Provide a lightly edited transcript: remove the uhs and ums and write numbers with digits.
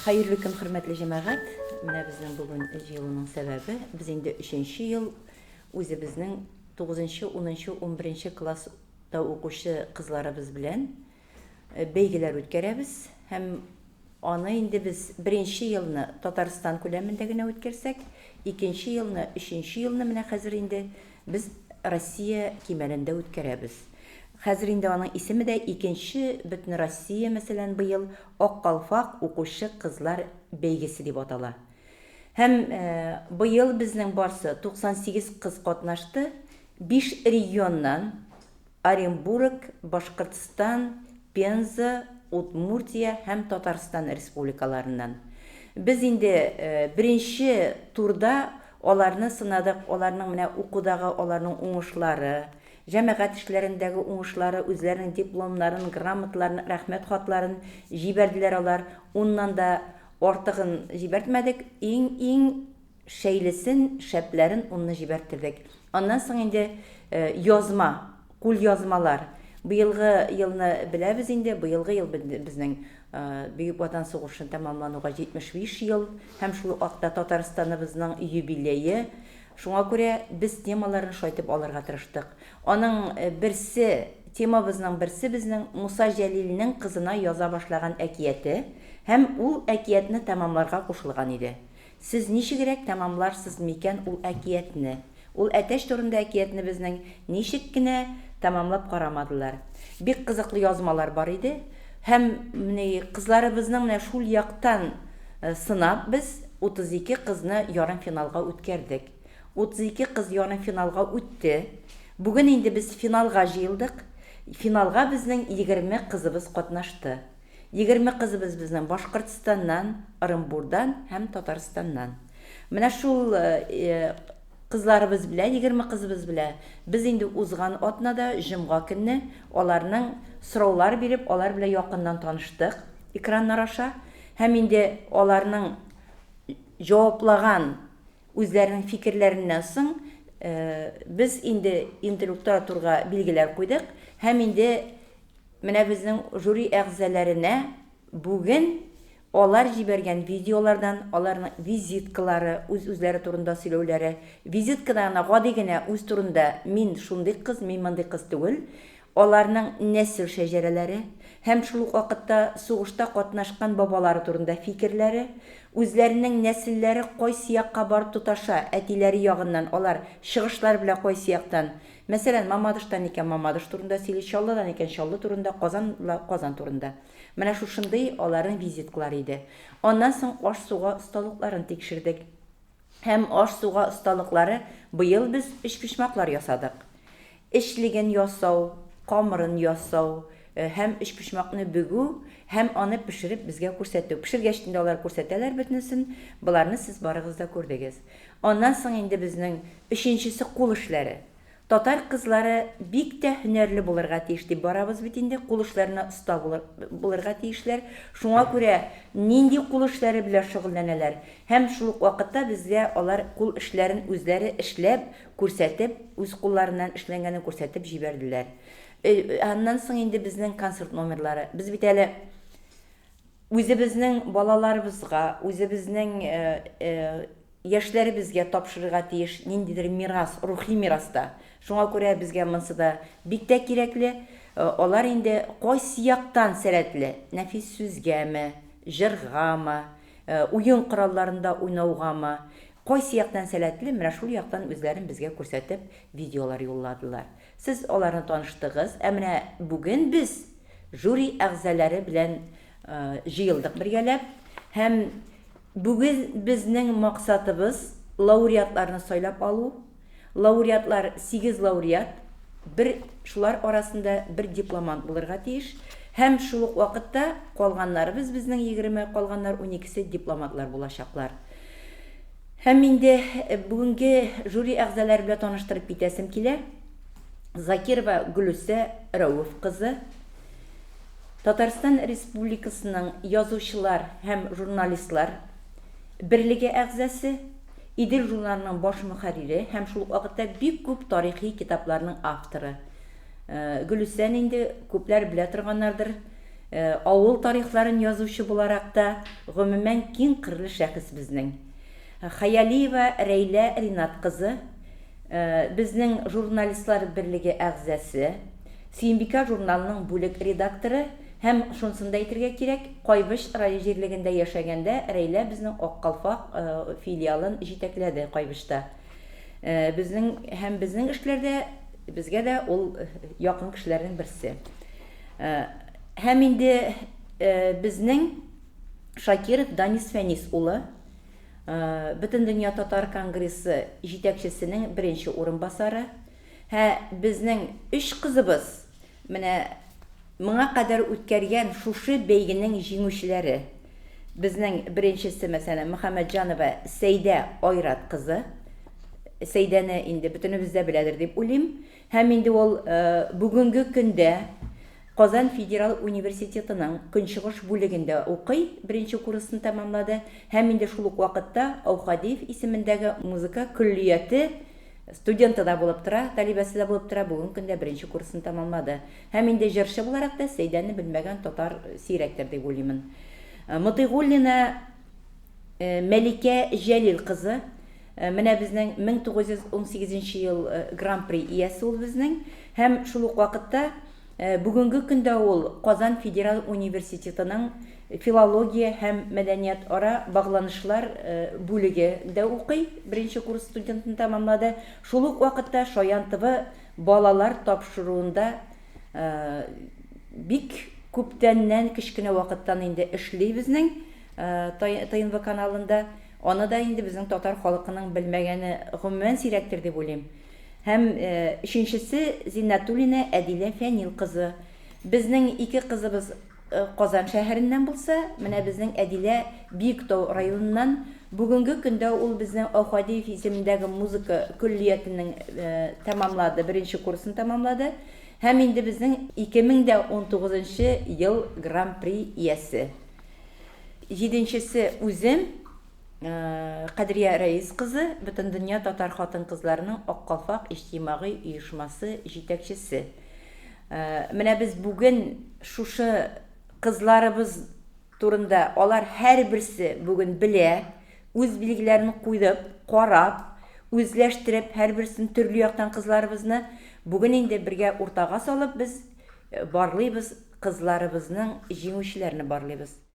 Хәерле көн, хөрмәтле җәмәгать. Менә безнең бүген җыелуның сәбәбе, без инде өченче ел үзебезнең тугызынчы, унынчы, унберенче класста укучы кызларыбыз белән бәйгеләр үткәрәбез һәм аны инде без беренче елны Татарстан күләмендә генә үткәрсәк, икенче елны, өченче елны менә хәзер инде без Россия кимәлендә үткәрәбез. Хәзер инде аның исеме дә икенче Бөтенроссия, мәсәлән, быел Ак калфак укучы кызлар бәйгесе дип атала. Һәм быел безнең барсы 98 кыз катнашты, биш регионнан, Оренбург, Башкортстан, Пенза, Удмуртия һәм Татарстан республикаларыннан. Без инде беренче турда аларны сынадык, аларның менә укудагы аларның уңышлары, җәмәгать эшләрендәге уңышлары, үзләренең дипломнарын, грамоталарын, рәхмәт хатларын җибәрделәр алар. Уннан да артыгын җибәртмәдек, иң-иң шәйлесен, шәпләрен унны җибәрттердек. Аннан соң инде язма, кулъязмалар. Быелгы елны беләбез инде, быелгы ел безнең Бөек Ватан сугышын тәмамлануга 75 ел һәм шул ук вакытта Татарстаныбызның юбилее. Шуңа күрә без темаларны шайтып алырга тырыштык. Аның берсе, темабызның берсе безнең Муса Җәлилнең кызына яза башлаган әкияте һәм ул әкиятне тәмамларга кушылган иде. Сез ничегрәк тәмамларсыз микән ул әкиятне? Ул әтәч турында әкиятне безнең ничек кенә тәмамлап карамадылар. Бик кызыклы язмалар бар иде. Һәм менә кызларыбызның менә шул яктан сынап без 32 кызны ярымфиналга үткәрдек. 32 кыз ярымфиналга үтте. Бүген инде без финалга җыелдык. Финалга безнең 20 кызыбыз катнашты. 20 кызыбыз безнең Башкортстаннан, Ырынбурдан һәм Татарстаннан. Менә шул кызларыбыз белән, 20 кызыбыз белән без инде узган атнада, җомга көнне аларның сораулар биреп, алар белән якыннан таныштык экраннар аша. Һәм инде аларның җаваплаган үзләренең фикерләреннән соң без инде интеллектуаль турга билгеләр куйдык һәм инде менә безнең жюри әгъзаләренә бүген алар җибәргән видеолардан, аларның визиткалары, үз-үзләре турында сөйләүләре, визиткада гына гади генә үз турында мин шундый кыз, мин мондый кыз түгел, аларның нәсел шәҗәрәләре һәм шул ук вакытта сугышта катнашкан бабалары турында фикерләре, үзләренең нәселләре кайсы якка барып тоташа, әтиләре ягыннан алар чыгышлар белән кайсы яктан, мәсәлән, Мамадыштан икән, Мамадыш турында сөйли, Чаллыдан икән, Чаллы турында, Казан, Казан турында. Менә шушындый аларның визиткалары иде. Аннан соң аш-суга осталыкларын тикшердек. Һәм аш-суга осталыклары быел без өчпочмаклар ясадык. Эчлеген ясау, камырын ясау һәм өчпочмакны бөгү һәм аны пешереп безгә күрсәтү. Пешергәч инде алар күрсәтәләр бөтенесен, боларны сез барыгыз да күрдегез. Аннан соң инде безнең өченчесе кул эшләре. Татар кызлары бик тә һөнәрле булырга тиеш дип барабыз бит инде, кул эшләренә оста булырга тиешләр. Шуңа күрә нинди кул эшләре белән шөгыльләнәләр һәм шул ук вакытта безгә алар кул эшләрен үзләре эшләп, күрсәтеп, үз кулларыннан эшләнгәнен күрсәтеп җибәрделәр. Аннан соң инде безнең концерт номерлары. Без бит әле Үзебезнең балаларыбызга, үзебезнең яшьләребезгә тапшырырга тиеш ниндидер мирас, рухи мирас та. Шуңа күрә безгә монсы да бик тә кирәкле. Алар инде кайсы яктан сәләтле, нәфис сүзгәме, җыргамы, уен коралларында уйнаугамы, кайсы яктан сәләтле, менә шул яктан үзләрен безгә күрсәтеп видеолар юлладылар. Сез аларны таныштыгыз, ә менә бүген без жюри әгъзалары белән җыелдык бергәләп һәм бүген безнең максатыбыз лауреатларны сайлап алу. Лауреатлар, 8 лауреат, бер шулар арасында бер дипломант булырга тиеш. Һәм шул ук вакытта калганнарыбыз безнең 20, калганнар 12-се дипломатлар булачаклар. Һәм инде бүгенге жюри әгъзалары белән таныштырып китәсем килә. Закирова Гөлүсә Рәүф кызы, Татарстан Республикасының Язучылар һәм журналистлар берлеге әгъзасы, Идел журналының баш мөхәррире һәм шул ук вакытта бик күп тарихи китапларның авторы. Гөлүсәне инде күпләр белә торганнардыр. Авыл тарихларын язучы буларак та, гомумән, киң кырлы шәхес безнең. Хәялиева Рәйлә Ринат кызы, безнең Журналистлар берлеге әгъзасы, Сөембикә журналының бүлек редакторы һәм, шунысын да әйтергә кирәк, Кайбыч район җирлегендә яшәгәндә Рәйлә безнең Ак калфак филиалын җитәкләде Кайбычта. Безнең һәм безнең эшләрдә безгә дә ул якын кешеләрнең берсе. Һәм инде безнең Шакиров Данис Фәнис улы, Бөтендөнья татар конгрессы җитәкчесенең беренче урынбасары. Һә безнең өч кызыбыз менә моңа кадәр үткәргән шушы бәйгенең җиңүчеләре. Безнең беренчесе, мәсәлән, Мөхәммәтҗанова Сәйдә Айрат кызы. Сәйдәне инде бөтенебез дә беләдер дип уйлыйм. Һәм инде ул бүгенге көндә Казан федераль университетының Көнчыгыш бүлегендә укый, беренче курсын тәмамлады һәм инде шул ук вакытта Аухадиев исемендәге музыка көллияте студенты да булып тора, талибәсе дә булып тора, бүгенге көндә беренче курсын тәмамлады. Һәм инде җырчы буларак та Сәйдәне белмәгән татар сирәктер дип уйлыймын. Мотыйгуллина Мәликә Җәлил кызы, менә безнең 1918 ел Гран-при иясе ул безнең. Һәм шул ук вакытта бүгенге көндә ул Казан федераль университетының филология һәм мәдәниятара багланышлар бүлегендә укый, беренче курс студентын тәмамлады. Шул ук вакытта Шаян ТВ балалар тапшыруында бик күптәннән, кечкенә вакыттан инде эшли безнең ТНВ каналында. Аны да инде безнең татар халкының белмәгәне гомумән сирәктер дип уйлыйм. Һәм өченчесе Зиннәтуллина Әдилә Фәнил кызы. Безнең ике кызыбыз Казан шәһәреннән булса, менә безнең Әдилә Биектау районыннан. Бүгенге көндә ул безнең Аухадиев исемендәге музыка көллиятенең тәмамлады, беренче курсын тәмамлады. Һәм инде безнең 2019 ел Гран-при иясе. Җиденчесе үзем, Кадрия Рәис кызы, Бөтендөнья татар хатын-кызларының Ак калфак иҗтимагый оешмасы җитәкчесе. Менә без бүген шушы кызларыбыз турында алар һәрберсе бүген белә, үз билгеләрен куйдып, карап, үзләштереп һәрберсен төрле яктан кызларыбызны бүген инде бергә уртага салып без барлыйбыз, кызларыбызның җиңүчеләрне барлыйбыз.